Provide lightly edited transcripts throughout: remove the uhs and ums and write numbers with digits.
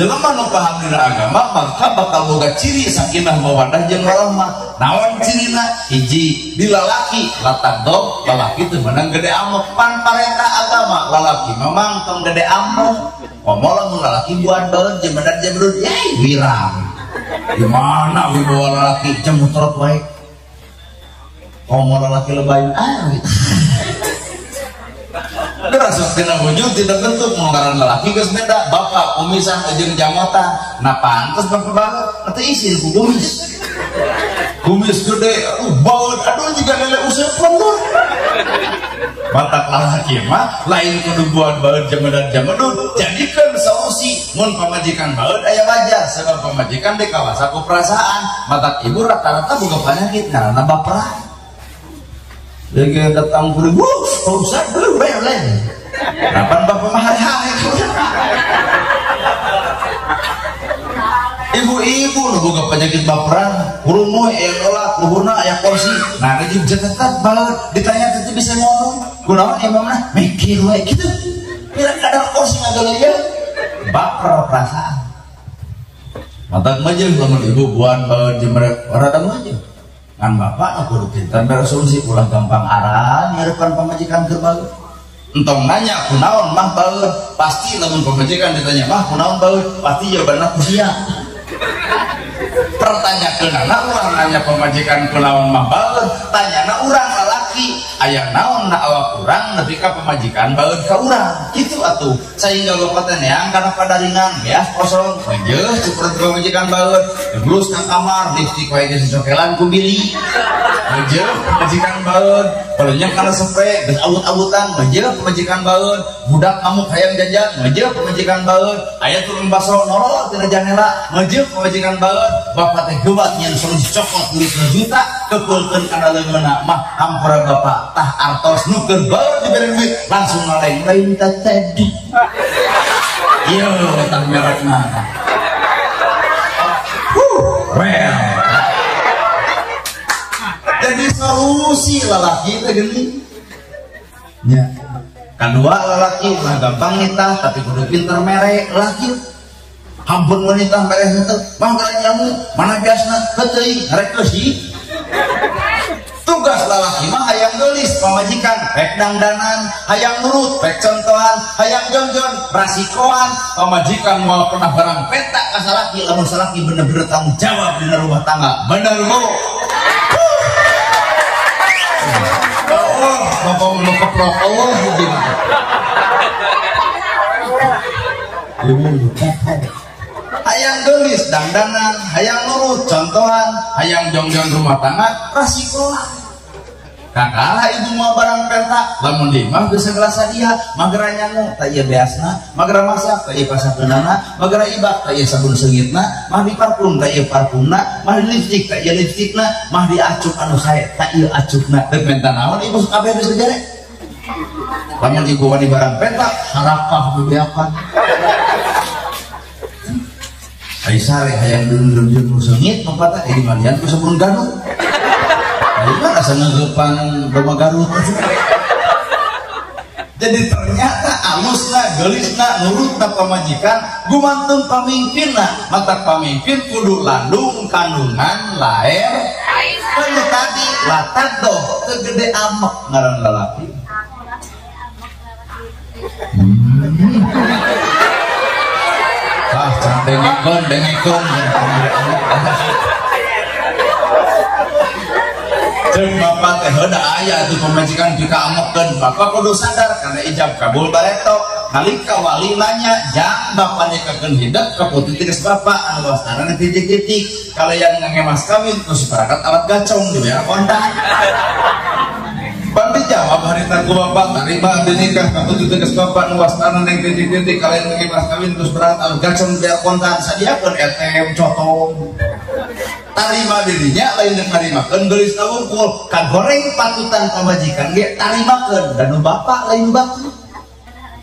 Jelema nu paham dina agama maka bakal boga ciri sakinah mawaddah jeung warahmah. Naon cirina? Hiji, di lalaki latagdob, lalaki teu meunang gede amok. Pan parentah agama lalaki memang tong gede amok. Komo lamun lalaki buan baeud jemedan jemerud yai wirang. Di mana wibawa lalaki cemutrot wae. Komo lalaki lebayan ah gitu. Gerasuk tina wujud tidak bentuk ngaran lalaki geus beda bapak kumisan jeung jangotan. Nah pantes bapak banget teu isin ku kumis. Kumis gede, aduh baeud, aduh jiga lele useup lembur. Matak lalaki mah lain kudu buan baeud jemedan jamedud, jadikeun solusi mun pamajikan baeud aya wajar sebab pamajikan dikawasa ku perasaan. Matak ibu rata-rata boga penyakit ngaranna baperan. Lagi datang kudu, wuh, Pak Ustad, belum lain. Kapan bapak mah hari-hari? Ibu-ibu nu boga penyakit baperan, hurumuh aya nolak, luhurna aya kursi. Nah, rejim tetap baeud, ditanya teu bisa ngomong. Kunaon emangna mikir we kitu. Pira kadar kursi ngagaleuyeuh, baper perasaan. Matak mah jeung lamun ibu buan baeud jeung rada mah jeung. Kan bapak aku pintar beresolusi ulah gampang arah nyarepan pamajikan keur baeud. Entong nanya kunaon mah baeud, pasti lamun pamajikan ditanya mah kunaon baeud, pasti jawabanna ku sia. Pertanyakeunana urang nanya pamajikan kunaon mah baeud, tanyana urang lalaki aya naon na awak urang nepi ka pamajikan baeud ka urang. Kitu atuh sehingga bapak teh neang kana padaringan beas kosong meujeuh cukup pamajikan baeud, geus ka kamar lipstik wae geus dicokelan ku bili. Meujeuh pamajikan baeud, palunnya kana spray geus awut-awutan meujeuh pamajikan baeud, budak ngamuk hayang jajan meujeuh pamajikan baeud, aya turun baso norol tina janela meujeuh pamajikan baeud. Bapak teh geuwat nyen solusi cokot duit juta kepeulkeun kana leungeunna mah hampura bapak tah artos nu keur baeud dibere duit langsung ngaleng lain teh tadi. Ieu tah merekna. Well. Jadi solusi lalaki teh geuning. Nya. Kadua lalaki ulah gampang nitah tapi kudu pinter mere laki. Hampun wanita mere henteu, mah gara nyamu, mana biasna heuteui rek eusi. Tugas lalaki mah hayang geulis pamajikan rek dangdanan, hayang nurut rek contohan, hayang jongjon rasikoan. Pamajikan moal pernah barang peta ka salaki lamun salaki bener-bener tanggung jawab dina rumah tangga. Bener Bu. Oh, bapak mau keprok Allah begini. Hayang geulis dangdanan, hayang nurut contohan, hayang jongjon rumah tangga rasikoan. Kakalah ibu mau barang penta, lamun di mah geus sagelas dia, magera nyangu ta ieu beasna, magera masak ta ieu pasakeunana, magera ibak ta ieu sabun seungitna, mah di parfum ta ieu parfumna, mah di lipstik ta ieu lipstikna, mah di acuk anu sae ta ieu acukna. Deuk menta naon ibu kabeh geus jare. Lamun ibu wani barang penta, harakah bebeakan. Ai sare hayang dulur-dulur nu seungit bapak teh di mandian ku sabun gaduk. Ayo asa ngeupan Roma Garut. Jadi ternyata alusna, geulisna, nurutna pamajikan, gumantung pamimpinna. Mata pamimpin kudu landung kandungan laer. Anu tadi latagdoh teu gede amek ngaran lalaki. Ah, jangan dengekeun, dengekeun. Jeung bapak teh heuda aya tuh pamajikan dikaamekeun, bapak kudu sadar karena ijab kabul bareto. Nalika wali nanya, jang bapak nyekakeun hidep ka putih geus bapak anu wastarana titik-titik. Kalayan ngangemas kawin ku separakat alat gacong dibayar kontan. Pan dijawab harita ku bapak tarima abdi nikah ka putih geus bapak anu wastana neng titik-titik kalayan ngangemas kawin ku separakat alat gacong dibayar kontan. Sadiakeun ATM cotong. Tarima dirinya lain dan narimakeun geulis wungkul kagoreng patutan pamajikan ge tarimakeun dan nu bapak lain bapak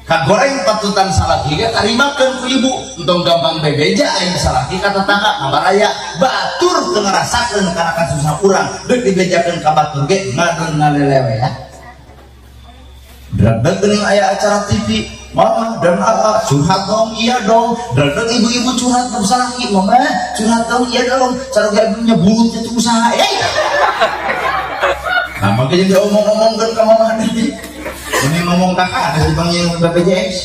kagoreng patutan salaki ge tarimakeun ku ibu entong gampang bebeja aing salaki ka tetangga kabaraya batur teu ngarasakeun kana kasusah urang deuk dibejakeun ka batur ge ngadon ngalelewe ya. Dredeg geuning aya acara TV Mama dan Aa curhat dong, iya dong. Dan ibu-ibu curhat ke salaki, mama curhat dong, iya dong. Cara ibunya bulut itu usaha, eh. Nah makanya dia omong-omongkan ke mama nanti. Ini ngomong kakak ada di bang yang BPJS.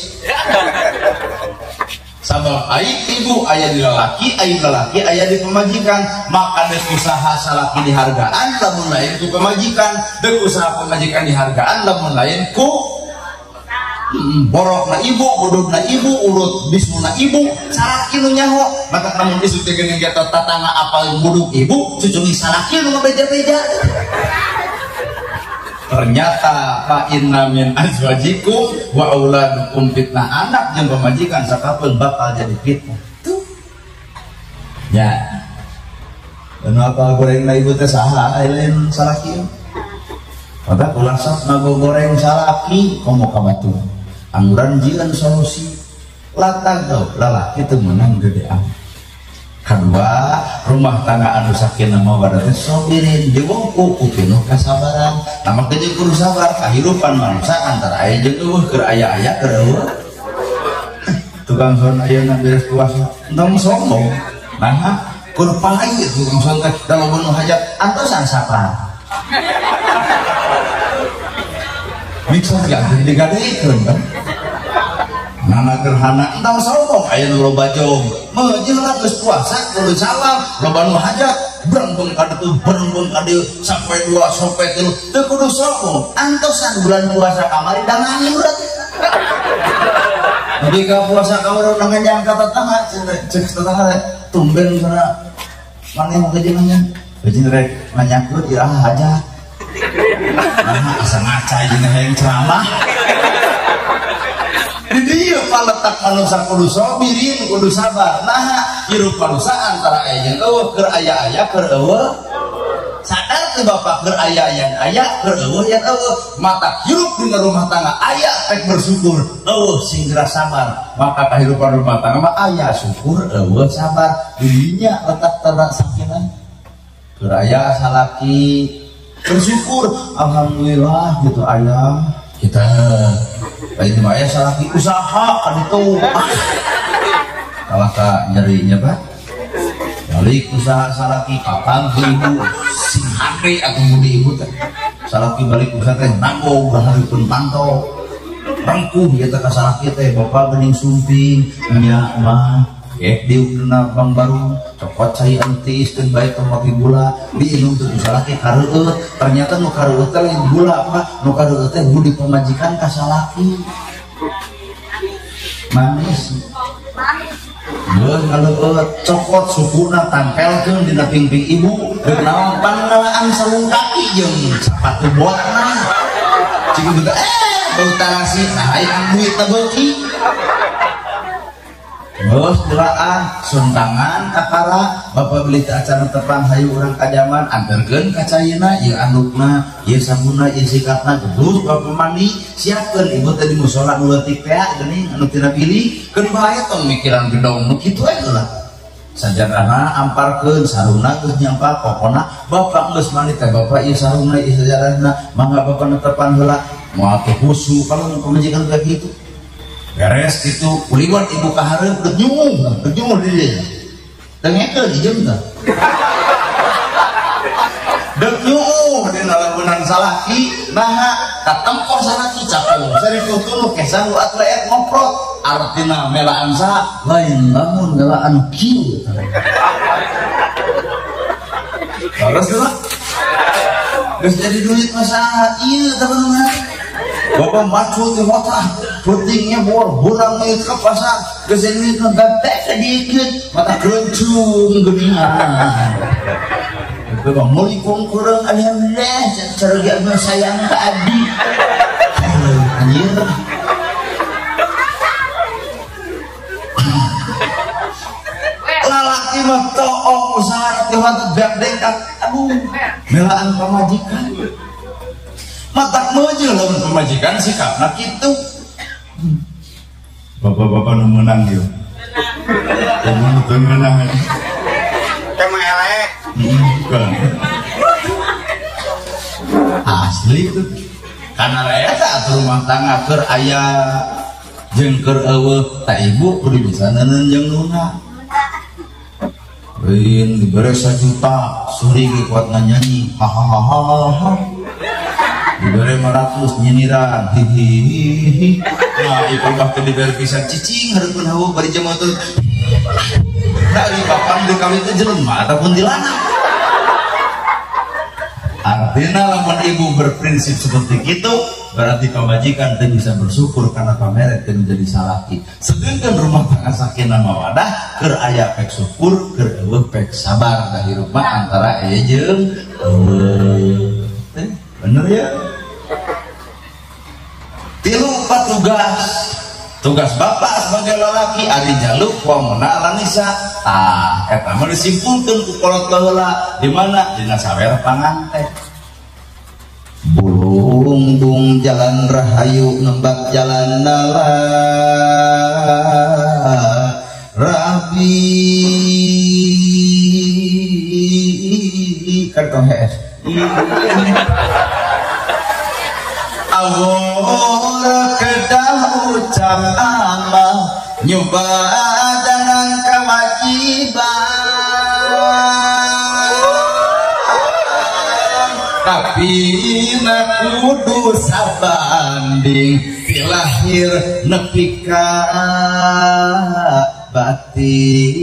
Sabab aib ibu ayah di lelaki, aib lelaki ayah di pemajikan. Maka dek usaha salaki dihargaan, lamun lain ku pemajikan. Dek usaha pemajikan dihargaan, lamun lain ku borok na ibu, bodoh na ibu, urut bismu na ibu, salaki nu nyaho. Maka namun isu teh geuning ge tatangga apal buduk ibu, cucungi salaki nu ngabeja-beja. Ternyata fa inna min azwajikum wa auladukum fitnah. Anak jeung pamajikan sakapeun bakal jadi fitnah. Tuh. Ya. Dan apa goreng na ibu teh saha lain salaki. Maka ulah sok ngagoreng salaki komo ka batur. Angguran jieun solusi. Latang tau lalaki teu meunang gedean. Kedua, rumah tangga anu sakinah mawaddah teh sobirin diwongku ku pinuh kasabaran. Nah maka jeung kudu sabar kahirupan manusia antara aya jeung eueuh keur aya-aya keur eueuh. Tukang son ayeuna beres puasa entong sombong. Nah, kur pae tukang son teh da loba nu hajat antosan sapa. Mixer ge digadekeun kan. Nana gerhana entong sombong aya nu loba jom. Meujeuh lah geus puasa kudu salam loba nu hajat berembung ka ditu berembung ka dieu sampai 2 sampai 3 teu kudu sombong antosan bulan puasa kamari da nganggur. Jadi ka puasa kamari urang nganjang ka tetangga cek tetangga tumben sana maneh mah kajengannya beujeun rek nanyakeun iraha hajat. Nah asa ngaca jeung hayang ceramah. Di dieu paletak manusia kudu sobirin kudu sabar. Nah hirup manusia antara aya jeung eueuh keur aya-aya keur eueuh. Sadar teu bapak keur aya yang aya keur eueuh yang eueuh. Mata hirup dina rumah tangga aya rek bersyukur eueuh sing geura sabar. Maka kahirupan rumah tangga mah aya syukur eueuh sabar. Di dinya letak tanda sakinah. Keur aya salaki bersyukur alhamdulillah gitu aya kita lain mah aya salaki usaha kan itu kalah ka nyerinya pak balik usaha salaki kapan ibu sing hade atau budi ibu teh salaki balik usaha teh nanggung baharipun panto rengkuh ieu teh ka salaki teh bapak geuning sumping nya mah diukna bang baru cokot cai entis teu bae tong make gula diinum teh salaki kareueut ternyata nu kareueut teh lain gula pak nu kareueut teh budi pamajikan ka salaki manis geus ngaleueut cokot sukuna tempelkeun dina pingping ibu deuk naon pangalaan sarung kaki jeung sepatu botna cik ibu teh bau tarasi nah hayang duit teh beuki. Terus gelaan suntangan kakara bapak beli acara tepang hayu urang kajaman anterkeun ka caina ieu andukna ieu sabunna ieu sikatna geus bapak mandi siapkeun ibu teh di musala nu leutik tea geuning anu tina pilih keun bae tong mikiran gedong nu kitu we heula sajadahna amparkeun sarungna geus nyampal pokona bapak geus mandi teh bapak ieu sarungna ieu sajadahna mangga bapak netepan heula moal teh khusyuk kalau pamajikan teh kitu. Beres itu uliwan ibu kahareup deuk nyunguh di dieu. Tengekeun ijem teh. Deuk nyunguh dina lamunan salaki naha katempoh salaki capung sari tutuluh kesan nu atleet ngoprot artina melaan saha lain lamun melaan kieu. Terus teh geus jadi duit mah saha ieu teman-teman. Bapak macu di kota, pentingnya bor, burang nih ke pasar, kesini ke bebek sedikit, mata kerencung geningan. Bapak mulikung kurang alhamdulillah, cara dia sayang ke abi. Anjir. Lalaki mah toong usaha di mata bebek, aduh, melaan pamajikan. Matak meujeuh lamun pamajikan sikapna kitu. Bapak-bapak nu meunang ieu. Menang. Teu meunang. Teh mah eleh. Asli itu. Karena eta atuh rumah tangga keur aya jeung keur eueuh ta ibu kudu bisa neundeun jeung nuna. Lain dibere 1 juta suri ge kuat nyanyi hahaha. Dibere 500 nyinyiran hihihi. Nah ibu mah teu dibere pisan cicing hareupeun hawu bari jam motor. Nah ari bapak teu kawin teh jelema ataupun dilana. Artinya lamun ibu berprinsip seperti itu berarti pamajikan teu bisa bersyukur karena pameret teu menjadi salaki. Sedangkan rumah tangga sakinah mawadah keur aya pek syukur keur eueuh pek sabar da hirup mah antara aya jeung eueuh. Bener ya? Tilu empat tugas. Tugas bapak sebagai lelaki ari jaluk pamona lanisa. Tah eta mah disimpulkeun ku kolot baheula di mana dina sawer pangante. Bulung-bung jalan rahayu nembak jalan nala rabi kartong hees. Awur kedah ucap amal nyubadanan kewajiban tapi na kudu sabanding tilahir nepi ka batin.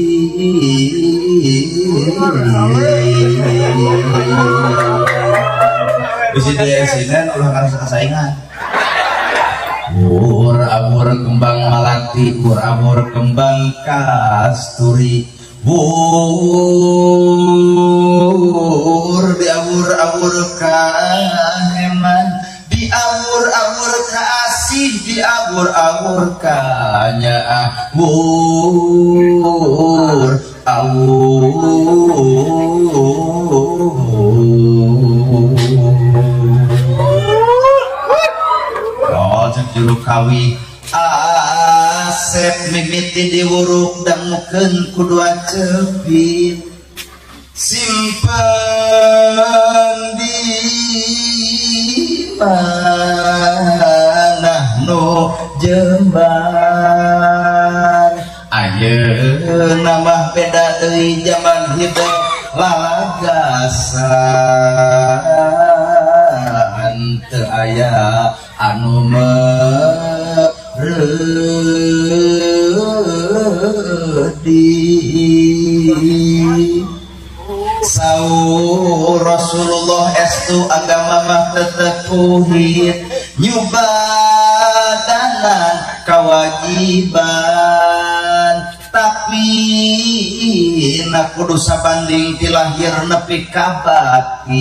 Bisi daya ulah ngarasa kasaingan. Wur awur kembang malati, wur awur kembang kasturi, wur diawur-awur kaheman, diawur-awur kaasih, diawur-awur kanyaah, wur awur. Juru kawi asep mimiti diwuruk dangukeun ku dua cepit simpen di mana nu jembar ayeuna mah beda deui jaman hidup lalagasan teu aya anu meredi. Saur Rasulullah estu agama mah tetep tauhid nyubadanan kewajiban tapi na kudu sabanding ti lahir nepi ka batin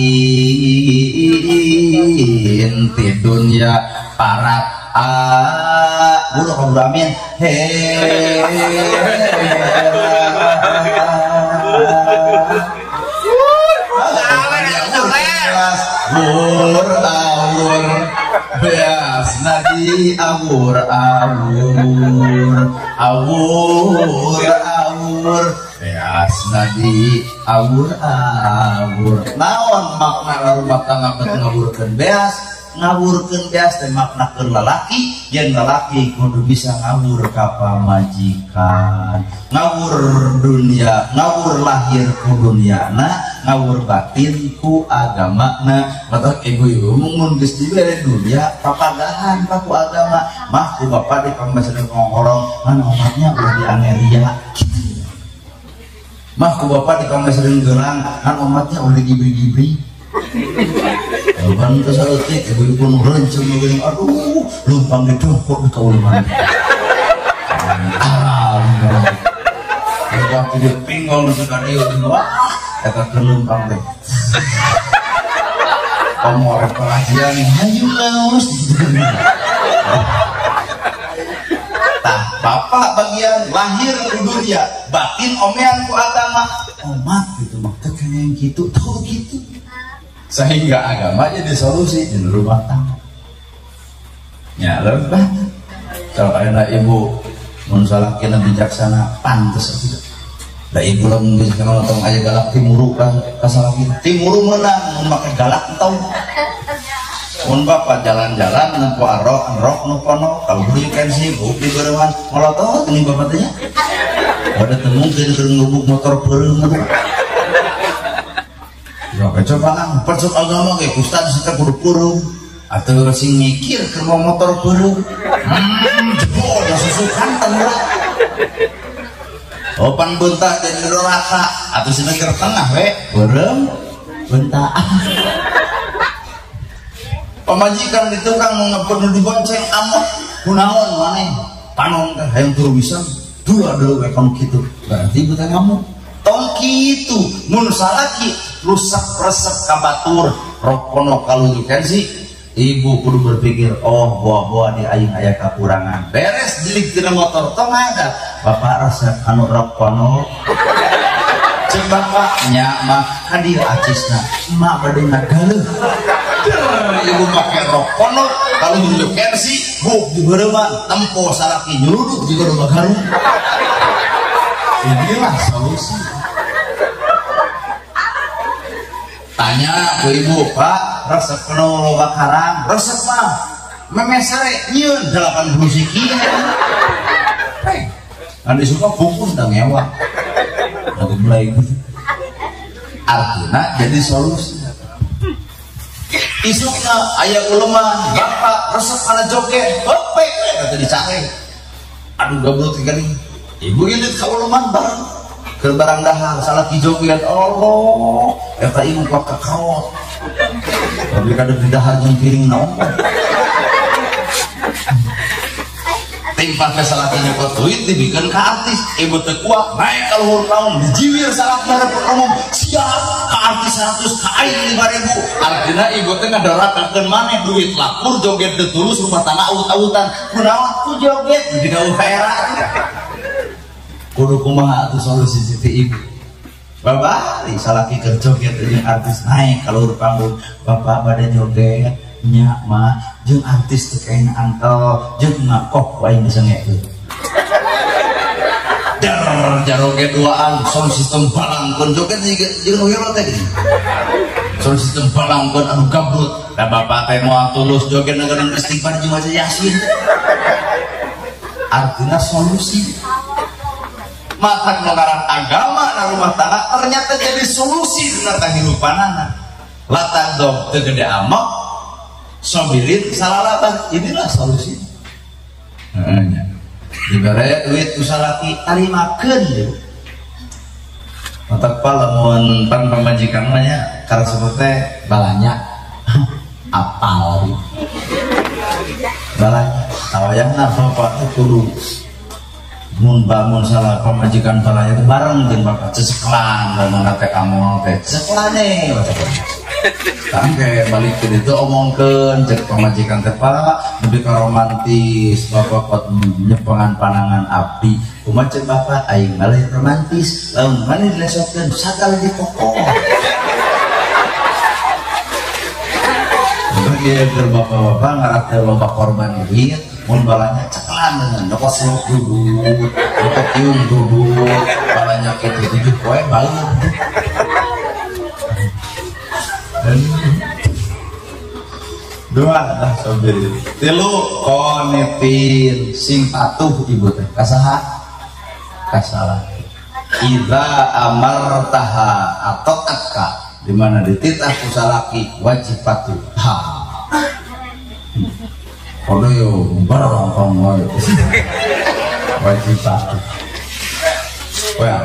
ti dunya parat a buru kabur amin he wur awur beas nadi awur awur awur awur beas nadi awur awur. Naon makna rumah tangga bet ngawurkeun beas? Ngawurkeun beas teh makna keur lalaki, yen lalaki kudu bisa ngawur ka pamajikan, ngawur dunia, ngawur lahir ku duniana, ngawur batin ku agamana. Matak ibu-ibu mun geus dibere dunia papadahan ku agama, mah ku bapak dipambasan ngongkorong, mana omatnya ulah dianeria kitu. Mah ku bapak dipambasan gelang, kan omatnya ulah digibri-gibri. Ban kesaeutik ibu-ibu nu renceng geuning aduh lumpang didongkok di kauliman. Alhamdulillah. Waktu di pinggol nu ka dieu wah eta keur lumpang teh. Komo rek pengajian hayu laos. Tah bapak bagian lahir ku dunia, batin omean ku agama. Omat gitu mah teu kengeng kitu, teu kitu. Sehingga agama jadi solusi di rumah tangga. Ya lebah. Kalau ada ibu mun salakina bijaksana pantes atuh. Da ibu lamun geus kana tong aya galak timuru ka salakina. Timuru meunang mun make galak entong. Mun bapak jalan-jalan nempo arok rok nu kono kalau beli pensi buk di beureman molotot ini bapak teh nya. Ada teu mungkin keur ngubuk motor peureum mah. Ya cobaan percuk agama ge ustaz sita kudu peureum. Atuh sing mikir keur motor peureum. Jebol da susukan teh. Opan beunta jadi doraka atuh sina keur tengah we peureum beunta. Pamajikan di tukang ngepun dibonceng amok kunaon maneh panon teh hayang turu bisa dua deui we kono kitu berarti ibu teh ngamuk tong kitu mun salaki rusak resep ka batur rokono kalujukan sih ibu kudu berpikir oh boa-boa di aing aya kakurangan beres jelik tina motor tong ada bapak resep anu rokono cek bapak nya mah hadir acisna emak bade ngagaleuh. Ibu pakai rok kono kalau dulu kersi buk di berema tempo salaki nyeluduk juga domba garung. Inilah solusi. Tanya ke ibu, pak resep kono loba karang resep mah memesare nyieun 80 siki. Andi suka pupun dah ngewa. Lagu mulai artinya jadi solusi. Isukna aya uleman bapak resep kana joget hopek kata dicare aduh gabrut kali ibu ilit ka uleman bareng keur barang dahar salaki joget Allah eta ibu kuat kakaot tapi kadang di dahar jeung piring naon timpa ke salaki nyokot duit dibikeun ka artis ibu teu kuat naik ka luhur kaum dijiwir salaki hareup umum siap ka artis 100 ka aing 5000 artina ibu teh ngadorakakeun maneh duit lapur joget teu tulus rumah tangga awut-awutan kunaon ku joget di gaul era kudu kumaha atuh solusi ti ibu bapak salaki keur joget jeung artis naik ka luhur panggung bapak bade joget nya mah jeung artis teu kaena antel jeung ngakoh ku aing disengekeun dar jaroge duaan sound system balangkeun joget jeung nu hero teh sound system balangkeun anu gabrut da bapak teh moal tulus joget ngeunang istighfar jeung maca yasin artinya solusi matak ngaran agama na rumah tangga ternyata jadi solusi dina kahirupanana latah dog teu gede amok sobirin salalatan inilah solusi. Dibere duit ku salaki tarimakeun deui. Matak pa lamun pan pamajikan mah nya karesep teh balanya apal deui. Balanya tawayahna bapak teh kudu mun bangun salah pamajikan balanya teh bareng jeung bapak ceseklan lamun teh kamu teh ceseklane. Tangke balik ke itu omongkeun cek pamajikan teh pak lebih ke romantis bapak pot nyepengan panangan abdi kumaha cek bapak aing mah lain romantis lamun maneh dilesotkeun sakali di kokoh. Bagi keur bapak-bapak ngarah teh loba korban duit mun balanya ceklan dengan nyokot selok dudut nyokot tiung dudut balanya kitu 7 poe balik. Dua lah sobir. Tilu konetin sing patuh ibu teh kasaha kasalah. Idza amartaha atau akka di mana dititah ku salaki wajib patuh. Ha. Kono yo barang kong wae. Wajib patuh. Well,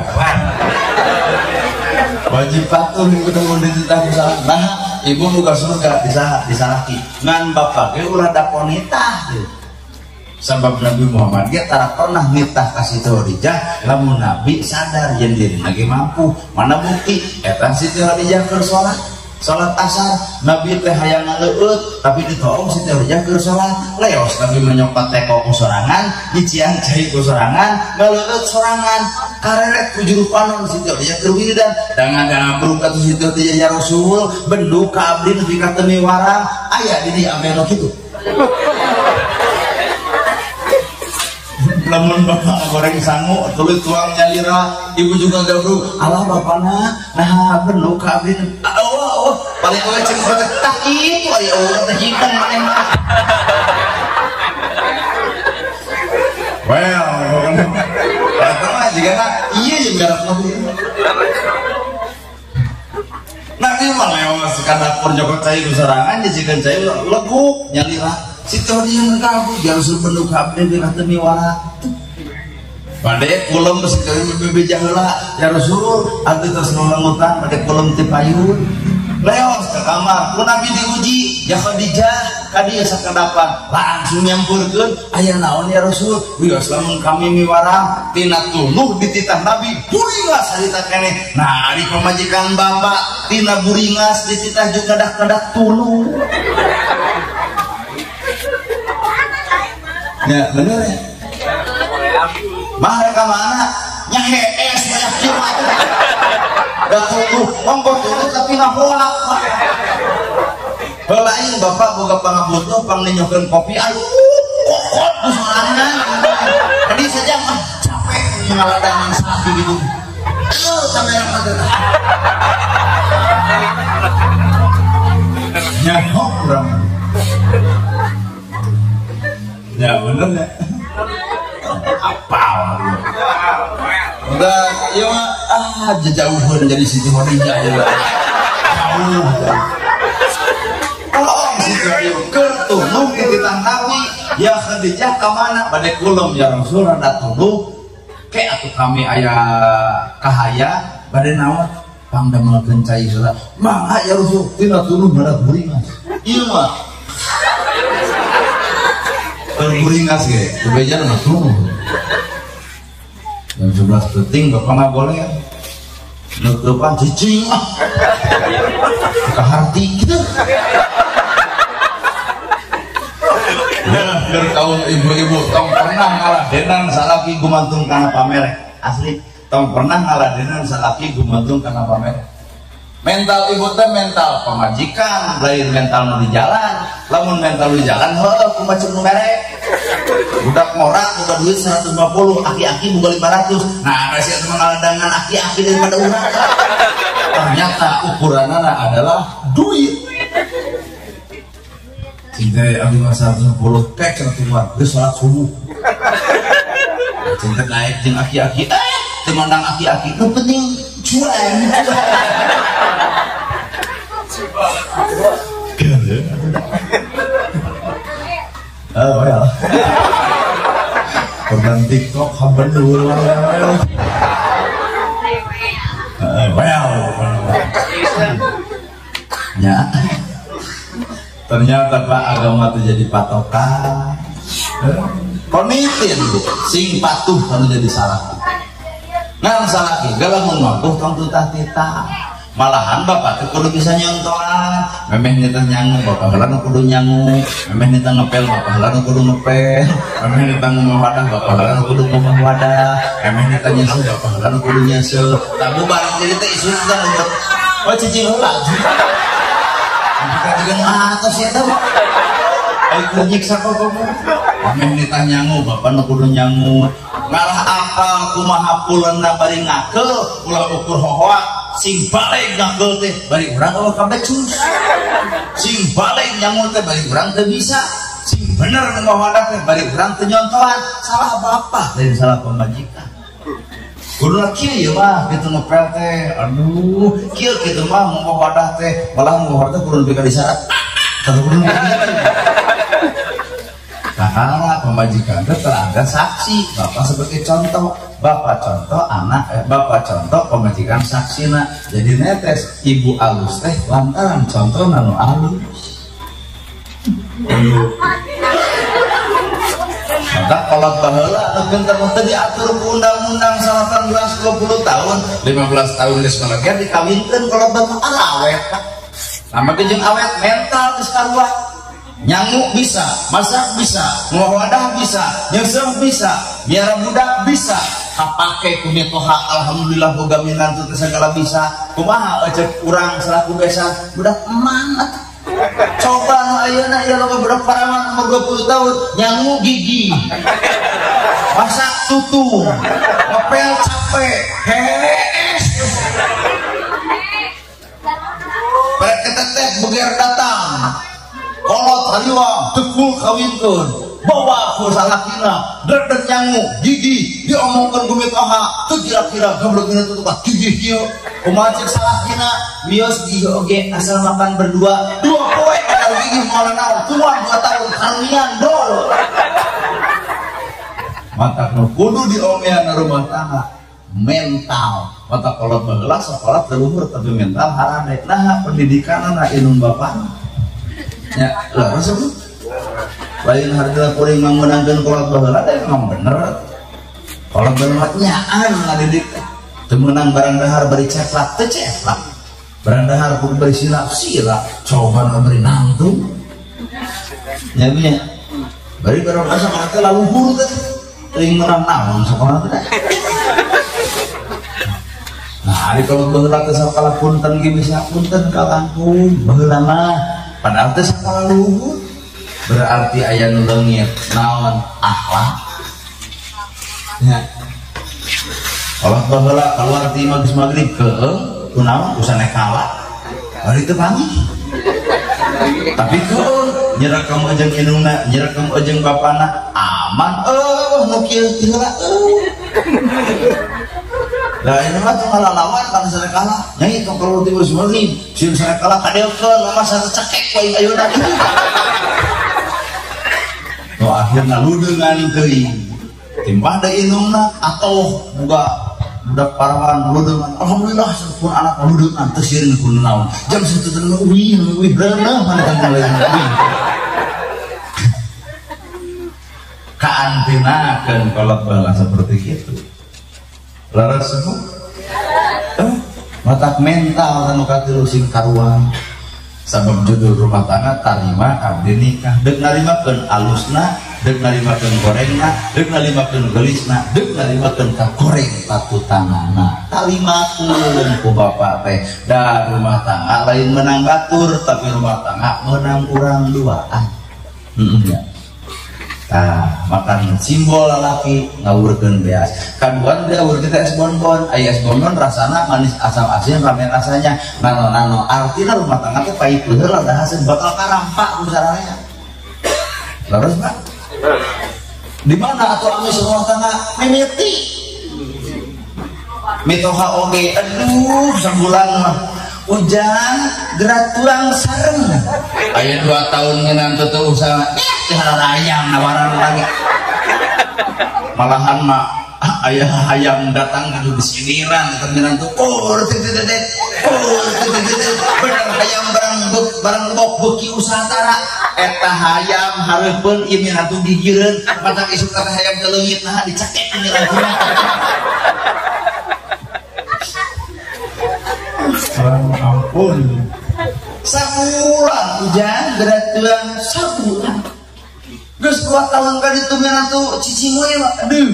wajib patuh ibu teh mun dititah ku salaki. Nah, ibu buka surga disalaki ngan bapak ge ulah daponitah gitu. Sabab Nabi Muhammad ge tara pernah nitah ka Siti Khadijah lamun Nabi sadar yen dirina ge mampu. Mana bukti eta Siti Khadijah keur salat salat asar Nabi teh hayang ngaleueut tapi ditoong Siti Khadijah keur salat leos Nabi menyokot teko ku sorangan nyician cai ku sorangan ngaleueut sorangan kareret ku juru panon Siti Khadijah keur wiridan dangan bruk atuh Siti Khadijah ya Rasul bendu ka abdi nepi ka teu miwarang aya di dieu ameno kitu. Lamun bapak goreng sangu tuluy tuang nyalira ibu juga gabruk alah bapana nah bendu ka abdi Allah. Paling kowe cek teh tah kitu ari urang teh hidung maneh mah. Well, eta mah jigana ieu jeung garap mah. Nah, ieu mah leos ka dapur joko cai ku sorangan jijikeun cai leguk nyalira. Situ dia ngkabu jalur benuk abdi di teu miwara. Bade kulem sekali bebeja heula ya Rasul abdi tos nulengutan bade kulem ti payun. Leos ke kamar ku Nabi diuji ya Khadijah ka dieu sakedapan langsung nyampeurkeun aya naon ya Rasul wios lamun kami miwarang tina tuluh dititah Nabi buringas harita keneh. Nah ari pamajikan bapak tina buringas dititah juga kadah-kadah tuluh. Ya bener ya mah ka mana nya hees banyak kieu da tuluh monggo tuluh tapi ngaholak. Heula aing bapak boga pangabutuh pangninyokeun kopi aduh kokot ku sorangan. Tadi saja mah capek ngaladangan sapi gitu. Aduh kamera mah teh. Nyaho urang. Ya bener ya. Apal. Udah, ya mah ah jauhan jadi Siti Khadijah ya. Jauh. Tolong Siti Khadijah keur tuluh dititah Nabi, ya Khadijah ka mana? Bade kulem ya Rasul rada tuluh. Ke atuh kami aya kahaya bade naon? Pangdamelkeun cai heula. Mangga ya Rasul tina tuluh barat buringas. Ieu mah. Buringas ge, bebeja mah tuluh. Jam 11 penting bapak nggak boleh nutupan cicing ah keharti gitu. Ya kaum ibu-ibu tong pernah ngaladenan salaki gumantung kana pamerek asli tong pernah ngaladenan salaki gumantung kana pamerek. Mental ibu teh mental pamajikan lain mental nu di jalan. Lamun mental di jalan heuh kumaha cek nu merek budak ngorak boga duit 150 aki-aki boga 500. Nah rasa itu ngaladangan aki-aki daripada urang. Ternyata ukuranana adalah duit. Cinta abdi mah 150 kek cenah keluar geus salat subuh. Cinta naik jeung aki-aki teu mandang aki-aki nu penting cuan. Oh well. Korban TikTok haben dulu. Well. Ya. Ternyata Pak agama itu jadi patokan. Konitin sing patuh kalau jadi salah. Ngan salaki lamun mampu tong tutah titah. Malahan bapak teh kudu bisa nyontohan. Memeh nitah nyangu bapak heula nu kudu nyangu, memeh nitah ngepel bapak heula nu kudu ngepel, memeh nitah ngomah wadah bapak heula nu kudu ngomah wadah, memeh nitah nyeuseuh bapak heula nu kudu nyeuseuh. Tabu barang jadi teh isu teh ngumpet. Oh cicing heula. Kita juga nu atos ya teh. Ai keur nyiksa kok. Memeh nitah nyangu bapak nu kudu nyangu. Ngalah akal kumaha puleuna bari ngakeul ulah ukur hohoak. Sing balik ngakeul teh bari urang eueuh kabecus. Sing balik nyangu teh bari urang teu bisa. Sing bener ngawadah teh bari urang teu nyontohan. Salah bapak lain salah pamajikan. Kudu kieu ieu mah kitu ngepel teh. Aduh, kieu kitu mah ngawadah teh malah ngawadah teh kudu nepi ka disyarat. Kata kudu. Nah, pamajikan teh terangkan saksi, bapak sebagai contoh, bapak contoh anak, bapak contoh pamajikan saksina. Jadi netes ibu alus teh lantaran contoh nanu alus. Maka kalau baheula nu pinter mah teu diatur ku undang-undang 18 20 tahun, 15 tahun geus maleger dikawinkeun kalau bapak awet. Lama ge jeung awet mental geus karuah. Nyangu bisa, masak bisa, ngawadah bisa, nyeuseuh bisa, miara budak bisa. Kapake ku mitoha alhamdulillah boga minantu teh sagala bisa. Kumaha ecek urang selaku besan budak emang atuh. Coba nu ayeuna ieu loba budak parawan umur 20 tahun nyangu gigi. Masak tutung, ngepel capek, hees. Pada kita hariwang tekul kawinkeun bawa ku salakina dredeg nyangu gigi diomongkeun ku mitoha teu kira-kira goblok minantu tukah gigi kieu kumaha cek salakina mios gigi oge asal makan berdua dua poe kadar gigi moal naon tuang 2 tahun karunya bro mata nu kudu diomean rumah tangga mental mata kolot baheula sakola teu luhur tapi mental harade nah pendidikanna indung bapana nya leres bu lain harga kuring memenangkeun kolot baheula teh emang bener kolot baheula nyaan ngadidik teu meunang barang dahar bari ceplak teu ceplak barang dahar kudu bari silap silap coba nu bari nangtung nya nya bari barang asa teh laluhur teh teuing meunang naon sakola teh. Nah, ari kalau baheula teh sakola punten ge bisa punten ka langkung baheula mah padahal teh sakola luhur berarti aya nu leungit naon akhlak nya. Kalau baheula keluar ti maghrib magrib keung kunaon usah kalah bari teu panggih tapi keung nyerekam jeung indungna nyerekam jeung bapana aman eueuh nu kieu ti heula eueuh. Lah ini mah tuh ngalalawan kana sare kalah nyai tong keluar ti maghrib sieun sare kalah kadeulkeun mah sare cekek we ayeuna. Nu akhirna ludeungan teuing timbah deui indungna atau boga budak parawan ludeungan alhamdulillah pun anak ludeungan teu sieun ku naon jam 1 teh uih uih reuneuh mana kan lain kaantinakeun kolot baheula seperti kitu. Laras bu matak mental anu katilu sing karuan sabab judul rumah tangga tarima abdi nikah deuk narimakeun alusna deuk narimakeun gorengna deuk narimakeun geulisna deuk narimakeun ka goreng patutanganna tarimakeun ku bapak teh da rumah tangga lain menang batur tapi rumah tangga menang urang duaan. Heeh. Tah, makan simbol lalaki ngawurkeun beas. Kaduan diawurkeun teh es bonbon, aya es bonbon rasana manis asam asin rame rasanya. Nano-nano artina rumah tangga teh pahit heula da haseun bakal karampak ku sararea. Leres, Pak? Di mana atuh amis rumah tangga mimiti? Mitoha oge, aduh sabulan mah hujan gerak tulang sareng. Aya 2 tahun minantu teu usaha dihalar ayam nawaran lagi malahan mah ayah ayam datang kudu disiniran eta minantu kur titik kur titik bener hayam barang bok beuki usaha tara eta hayam hareupeun ieu minantu gigireun matak isuk teh hayam teu leungit nah dicekek minantu. Ampun sabulan hujan gerak tulang sabulan geus 2 tahun ka ditu minantu cicing we aduh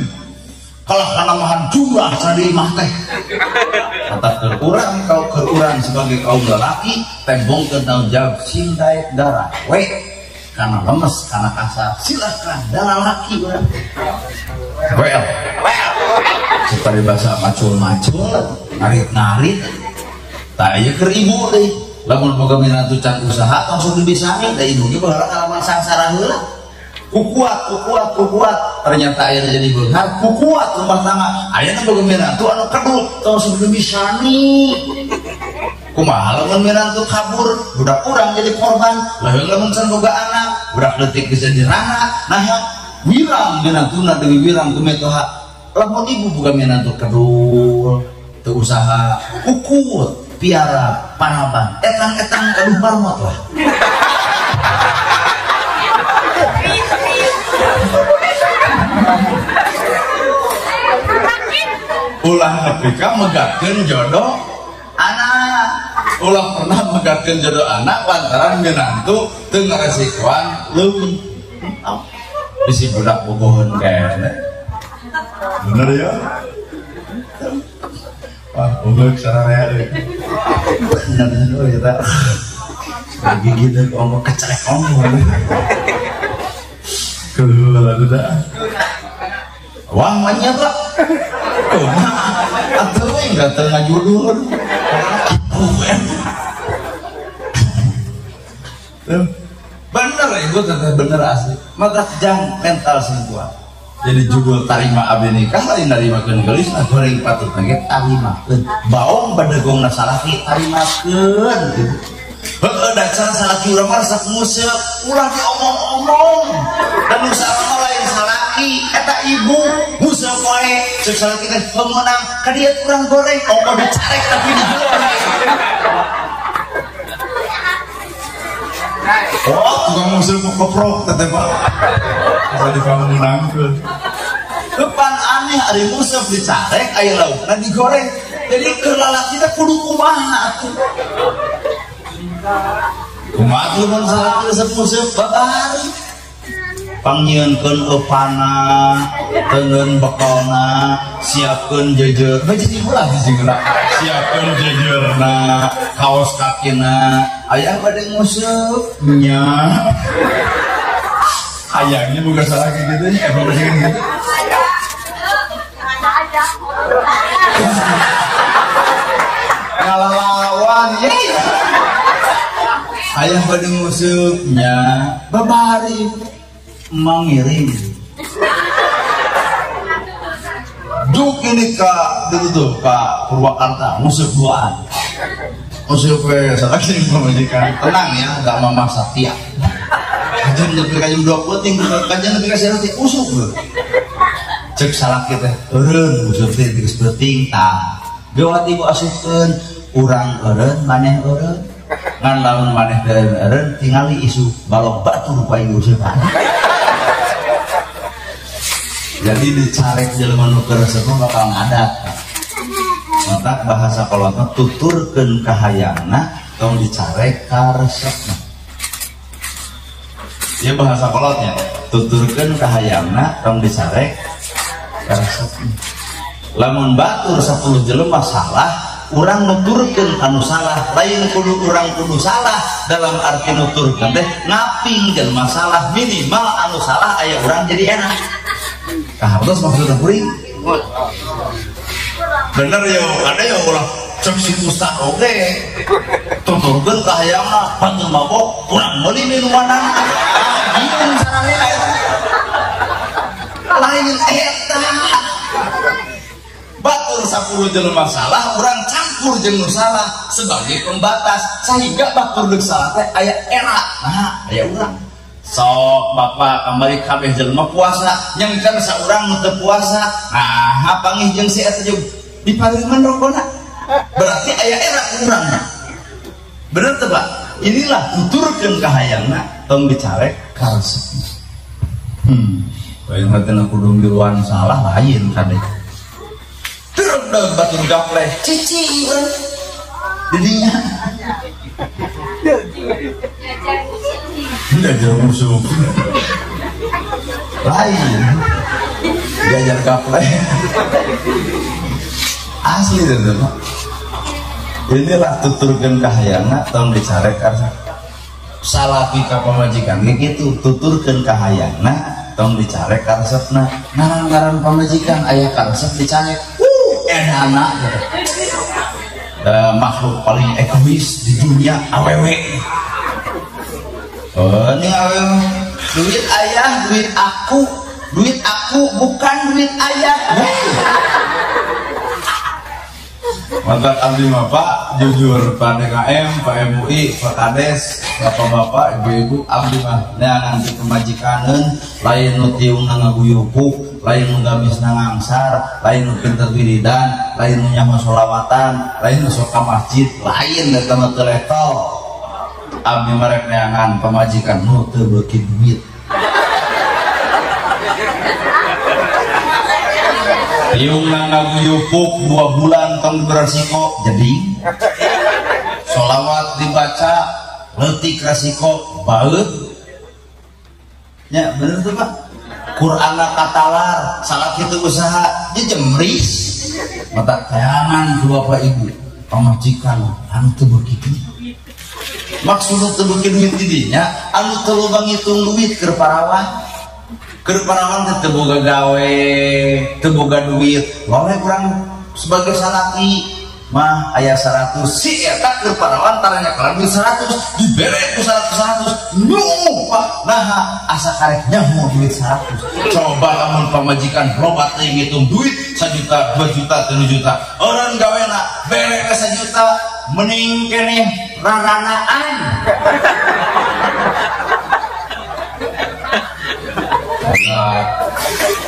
kalah kana mahan jumlah cenah imah teh kata keur urang kau keur urang sebagai kaum lelaki tembongkeun tanggung jawab sing daek darah we kana lemes kana kasar silakan darah laki urang well seperti bahasa macul-macul ngarit-ngarit tah ieu keur ibu deui lamun boga minantu can usaha langsung dibisani da ibu ge baheula ngalaman sangsara heula kukuat kukuat kukuat ternyata ayeuna jadi beunghar kukuat rumah tangga ayeuna boga minantu anu kedut langsung dibisani kumaha lamun minantu kabur budak urang jadi korban leuheung lamun can boga anak budak leutik geus jadi rana nah wirang minantuna deui wirang ku mitoha lamun ibu boga minantu kedul teu usaha kukut piara paraban etang-etang aduh marmot lah. Ulah nepi ka megatkeun jodoh anak, ulah pernah megatkeun jodoh anak lantaran minantu teu ngaresikoan leuwih. Bisi budak bogoheun keneh. Bener ya? Wah, unggul sararea euy. Bener euy eta. Gigi teh omong kecerek omong. Keula atuh. Wah, manya Pak. Atuh we enggak teu ngajulur. Kitu we. Tuh. Bener ibu teteh bener asli. Mata jang mental sing kuat. Jadi judul tarima abdi nikah lain narimakeun geulis goreng patut ge tarimakeun. Baong badegongna salaki tarimakeun gitu. Heueuh da cara salaki urang mah resep nguseup, ulah diomong-omong. Dan nu salah lain salaki eta ibu nguseup wae ceuk salaki teh pemenang ka dieu urang goreng ongko dicarek tapi digoreng. Oh, tukang nguseup keprok teteh Pak. Asa dipameunangkeun. Depan aneh ari nguseup dicarek aya laukna digoreng. Jadi keur lalaki teh kudu kumaha atuh. Kumaha atuh mun salaki resep nguseup babari. Pangnyieunkeun eupana, teungeun bekalna, siapkeun jeujeur. Bae jadi ulah sih geura. Siapkeun jejeurna, kaos kakina, ayah bade nguseup nya. Hayangnya bukan salah kayak gitu nya, emang bersihkan gitu. Ngalalawan ya. Ayah bade nguseup nya, babari mengirim. Duk ini ke dulu tuh ke Purwakarta nguseup duaan. Nguseup we salaki pamajikan. Tenang ya, enggak mama satia. Kajian lebih ka jam 2 peuting, kajian lebih ka sarati usuk lho. Cek salaki teh eureun nguseup teh geus peuting tah. Geuwat ibu asupkeun urang eureun maneh eureun. Ngan lamun maneh eureun tingali isu balong batu rupa ieu useupan. Jadi dicarek jelema nu keur resep bakal ngadat. Matak bahasa kolot mah tuturkeun kahayangna tong dicarek ka resepna. Ya bahasa kolotnya tuturkeun kahayangna tong dicarek ka resepna. Lamun batur 10 jelema salah, urang nuturkeun anu salah, lain kudu urang kudu salah dalam arti nuturkeun teh ngaping jelema salah minimal anu salah aya urang jadi enak. Kahartos maksudna kuring. Bener yo, ada yo ulah cek si ustad oge. Tuturkeun kahayangna panggil mabok urang meuli minumanan. Anjing sarane eta. Lain eta. Batur 10 jelema salah, urang campur jeung nu salah sebagai pembatas sehingga batur deuk salah teh aya era. Nah, aya urang. Sok bapak kamari kabeh jelema puasa, nyangkan saurang nu teu puasa. Nah, pangih jeung si eta jeung dipareuman rokona. Berarti aya era urangna. Bener teu, Pak? Inilah tuturkeun kahayangna tong dicarek ka resepna. Lain hatena kudu miluan salah lain kade. Terus batur gapleh cici urang. Didinya. Diajar musuh. Lain. Diajar gapleh. Asli itu, Pak. Inilah tuturkeun kahayangna tong dicarek karsa. Salaki ka pamajikan ge kitu, tuturkeun kahayangna tong dicarek karesepna. Ngaran-ngaran pamajikan aya karesep dicarek. Edana gitu. Makhluk paling egois di dunia awewe. Oh, ini awewe. Duit ayah, duit aku bukan duit ayah. Mantap abdi mah Pak, jujur Pak DKM, Pak MUI, Pak Kades, bapak-bapak, ibu-ibu, abdi mah neangan ti pamajikankeun, lain nu tiungna ngaguyupuk, lain nu gamisna ngangsar, lain nu pinter wiridan, lain nu nyaho sholawatan, lain nu sok ka masjid, lain eta mah teu level. Abdi mah rek neangan pamajikan nu teu beuki duit. Tiungna ngaguyupuk 2 bulan tong beresiko jadi sholawat dibaca leutik resiko baeut nya bener tuh Pak. Qur'anna katalar salah kitu usaha dia jemris mata tayangan ku bapak ibu pamajikan anu teu beuki duit. Maksudna teu beuki duit di dinya anu teu loba ngitung duit keur parawan. Keur parawan teh teu boga gawe, teu boga duit. Loleh kurang sebagai salaki Mah aya 100 si eta keur parawan taranya kalah duit 100 dibere ku 100 nyuh Pak naha asa karek nyaho duit 100. Coba lamun pamajikan loba teuing ngitung duit 1 juta 2 juta 3 juta eureun gawena bere ke 1 juta mending keneh raranaan.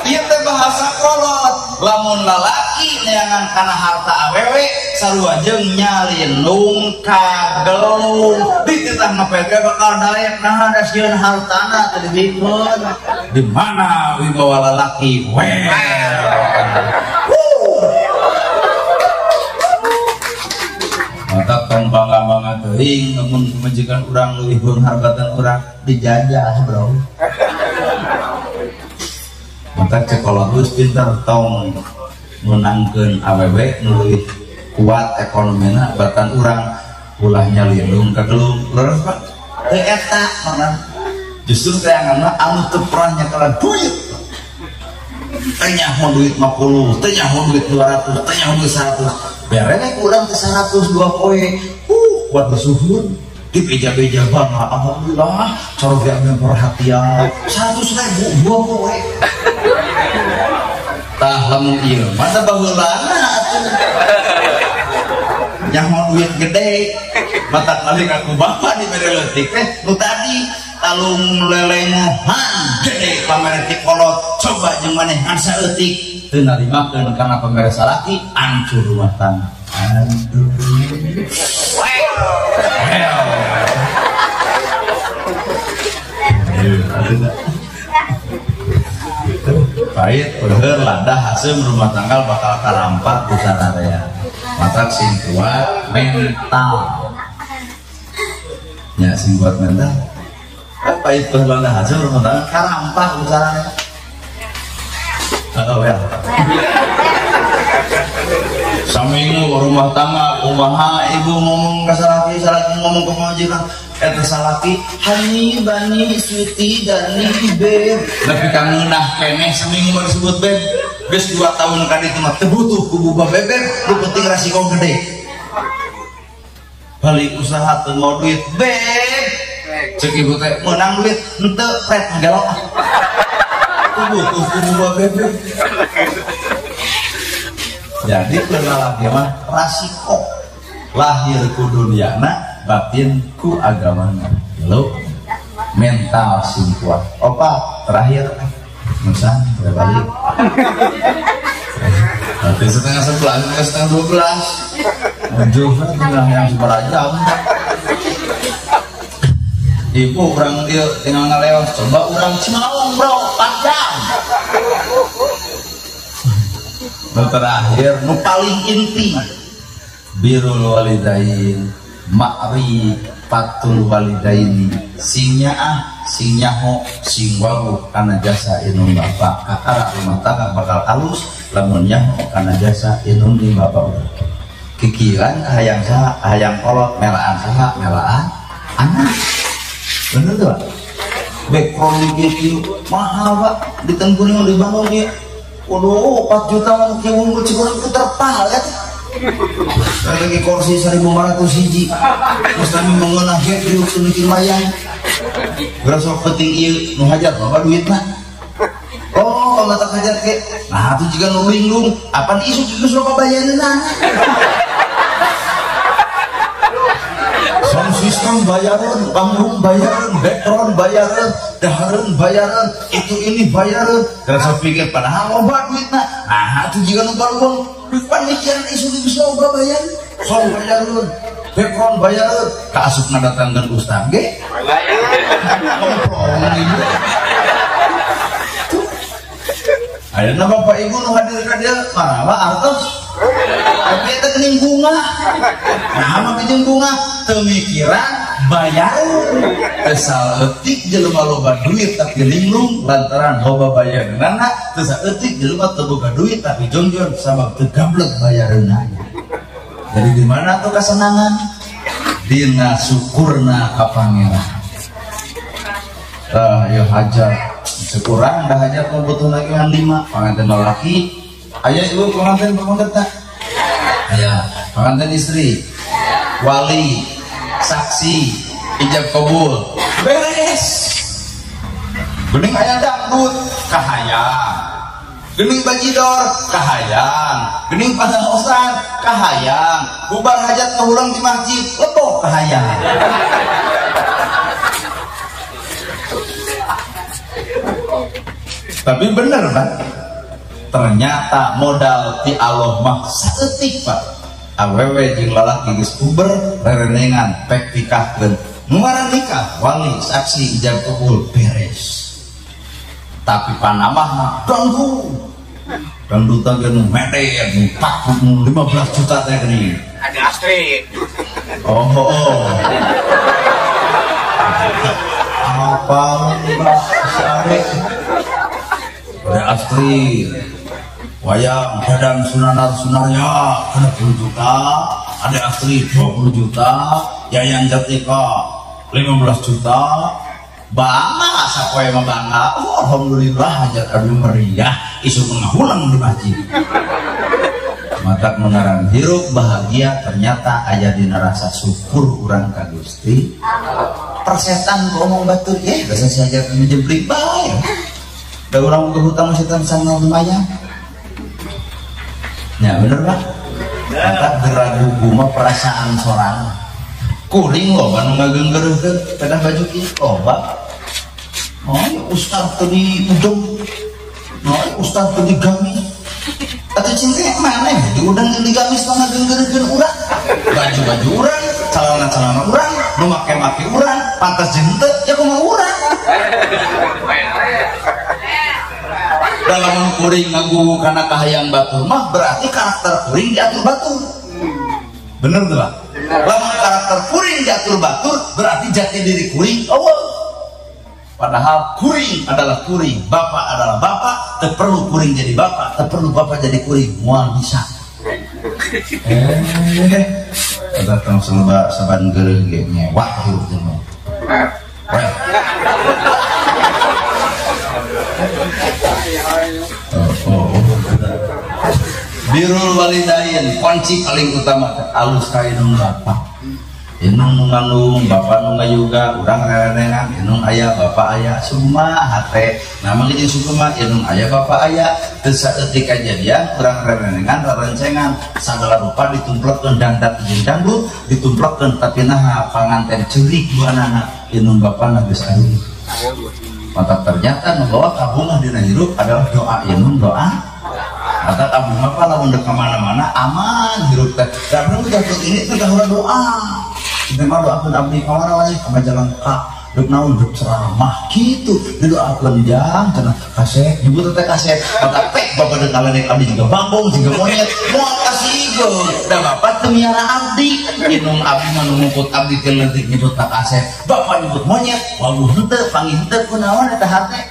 Ieu teh bahasa kolot lamun lalaki neangan kana harta awewe sarua jeung nyalindung kagelung dititah ngepet bakal daek naha da sieun hartana teu dibikeun. Di mana wibawa lalaki we mata tong bangga-bangga teuing lamun pamajikan urang leuwih beunghar batan urang dijajah bro. Mata cekolot geus pinter tong menangkeun awewe nu leuwih kuat ekonomina batan urang ulah nyalindung kagelung leres Pak teu eta mana justru tayanganna anu teu pernah nyakalan duit teu nyaho duit 50 teu nyaho duit 200 teu nyaho duit 100 bere we urang teh 102 poe kuat bersyukur di beja-beja bangga alhamdulillah cara diambil perhatian 100.000 dua poe tah lamun ieu mah teh baheulana atuh nyaho duit gede matak balik aku bapak dibere leutik teh nu tadi talung lelengohan gede pamere ti kolot coba jeung maneh ngan saeutik teu narimakeun kana pamere salaki hancur rumah tangga. Aduh. Pahit, peuheur, ladah, haseum rumah tangga bakal karampak ku sararea. Matak sing kuat mental. Ya sing kuat mental. Pahit, peuheur, ladah, haseum rumah tangga karampak ku sararea. Oh ya. Saminggu rumah tangga kumaha ibu ngomong ka salaki, salaki ngomong ka pamajikan eta salaki hani bani suti dani beb nepi ka ngeunah keneh saminggu baru disebut beb geus 2 tahun ka ditu mah teu butuh ku buba bebeb nu penting rasiko gede balik usaha teu mau duit beb cek ibu teh meunang duit henteu pret ngagelo teu butuh ku buba bebeb. Jadi laki mah rasiko lahir ku duniana batin ku agamana lalu mental sing kuat. Opa terakhir nusan balik nanti 10:30 11:30 muncul tinggal yang seberapa jam ibu orang dia tinggal ngaleos coba orang Cimaung bro 4 jam. Nu terakhir nu paling inti birrul walidain ma'rifatul walidaini sing nyaah sing nyaho sing wawuh kana jasa indung bapa kakara rumah tangga bakal alus lamun nyaho kana jasa indung bapa urang kikiran hayang saha hayang kolot melaan saha melaan anak bener tuh Pak background kieu mahal Pak di Tengkuring dibangun ieu. Waduh, 4 juta mah kieu unggul Cikurang ku terpal ya. Lagi kursi 1500 hiji. Geus kami mengeunah ge diuk seuneuk mayang. Geus sok penting ieu nu hajar loba duitna. Oh, mata hajar ge. Nah, atuh jiga nu linglung, apan isu geus loba bayareunana. Sound system bayaran, panggung bayaran, background bayaran, dahareun bayaran, itu ini bayaran. Dan saya pikir padahal loba duitna. Nah, itu jika nu baruang duit pan mikiran isu geus loba bayaran. Sound bayaran, background bayaran, kaasupna datangkeun ustaz ge. Komprong ibu. Ayeuna bapak ibu nu hadir ka dieu marawa artos. Tapi eta geuning bunga. Nah, mah geuning bunga teu mikiran bayaran. Teu saeutik jelema loba duit tapi linglung lantaran loba bayaranna, teu saeutik jelema teu boga duit tapi jongjon sabab teu gablek bayaranna. Jadi di mana tuh kesenangan? Dina syukurna ka Pangeran. Tah ieu hajat sekurang dah hajat mah butuh lagi ngan 5 panganten lalaki. Aya ibu pengantin pengantin tak? Aya. Pengantin istri, wali, saksi, ijab kabul, beres. Gening aya dangdut, kahayang. Gening bajidor, kahayang. Gening pangaosan, kahayang. Bubar hajat ngahurang di masjid, leboh kahayang. Tapi bener Pak, ternyata modal ti Allah mah saeutik Pak. Awewe jeung lalaki geus puber rerenengan pek nikahkeun. Ngaran nikah, wali, saksi, ijab kabul, beres. Tapi panamahna dangdut. Dangdutan ge nu medet, nu 15 juta teh geuning. Ada Astrid. Oh, oh. Apa Mbak Sari? Ada Astrid. Wayang Dadang Sunanar Sunarya 60 juta, ada Astrid 20 juta, Yayan Jatnika 15 juta. Bangga sapoe mah bangga. Oh, alhamdulillah hajat abdi meriah isuk ngahulang di masjid. Matak mengaran hirup bahagia ternyata aya dina rasa syukur urang ka Gusti. Persetan ku omong batur ye rasa si hajat menjeblik bae. Da urang boga hutang setan sangat lumayan. Ya bener Pak. Mata geragugu mah perasaan sorangan. Kuring loba nu ngageunggeureuhkeun pedah baju kieu loba. Oh, ustaz teu di udeng. Oh, ustaz teu di gamis. Atuh cinta maneh di udeng jeung di gamis mah ngageunggeureuhkeun urang. Baju-baju urang, celana-celana urang, nu make-make urang, pantas jeung henteu ya kumaha urang. Dalam kuring ngagugu kana kahayang batur mah berarti karakter kuring diatur batur. Bener tuh Pak? Lamun karakter kuring diatur batur berarti jati diri kuring eueuh. Padahal kuring adalah kuring, bapak adalah bapak, teu perlu kuring jadi bapak, teu perlu bapak jadi kuring, moal bisa. Datang seleba saban geureuh ge nyewah hirup teh mah. Oh, oh. Birrul walidain kunci paling utama alus ka indung bapak. Indung nu ngandung, bapak nu ngayuga, urang rerenengan, indung aya, bapak aya, summa hate. Nah mah jeung summa indung aya, bapak aya, teu saeutik kajadian urang rerenengan, rerencengan, sagala rupa ditumplekkeun dangdat jeung dangdut, ditumplekkeun tapi naha panganten ceurik duanana indung bapana geus areuh. Maka ternyata membawa kabungah dina hirup adalah doa indung doa. Maka kabungah apa lamun dek mana-mana aman hirup teh. Karena udah ini teh urang doa. Kita mah doakeun abdi ka mana wae ka jalan ka deuk naon deuk ceramah kitu didoakeun jang cenah kasep nyebut teh kasep maka pek bapak deuk ngalenek abdi juga bambung juga monyet moal kasieun da bapak teu miara abdi indung abdi mah nu ngukut abdi teh leutik nyebut ka kasep bapak nyebut monyet wawuh henteu panggih henteu kunaon eta hate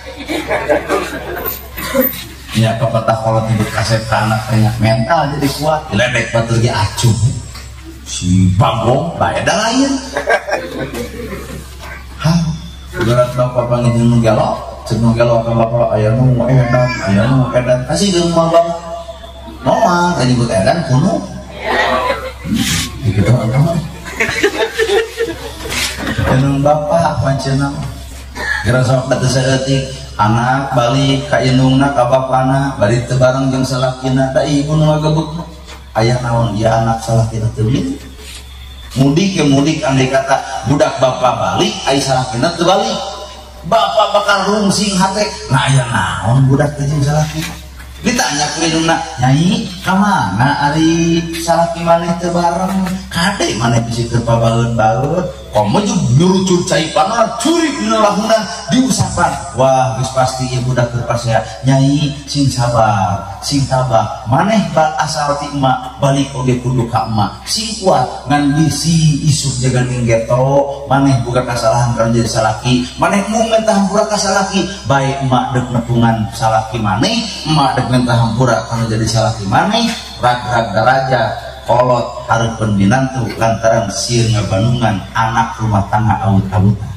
ya pepatah kalau nyebut kasep ka anak teh mental jadi kuat diledek batur ge acuh si bagong bae da lain. Hah, berat bapak pangijin nu gelo, ceuk nu gelo ka bapak aya nu edan, aya nu edan. Kasih geung mah bapak. Moal teh nyebut edan kuno. Gitu agama. Indung bapak pancena. Geura sok teu saeutik anak balik ka indungna ka bapana, bari teu bareng jeung salakina da ibu nu ngagebukna. Ayah naon ya anak salah kita teu mudik ya mudik andai kata budak bapak balik ai salakina teu balik bapak bakal rungsing hate nah aya naon budak teh jeung salaki ditanya ku indungna nyai ka mana ari salaki maneh teu bareng kade maneh bisi keur pabaeun-baeun komo jeung nyurucur cai panon curi dina lahunan diusapan wah geus pasti ieu budak keur pasea nyai sing sabar sing tabah maneh asal ti emak balik oge kudu ka emak sing kuat ngan bisi isuk jaga geto maneh boga kasalahan kana jadi salaki maneh mung mentah hampura ka salaki bae emak deuk nepungan salaki maneh emak deuk mentah hampura kana jadi salaki maneh rag-rag daraja kolot hareupeun minantu lantaran sieun ngabanungan anak rumah tangga awut-awutan.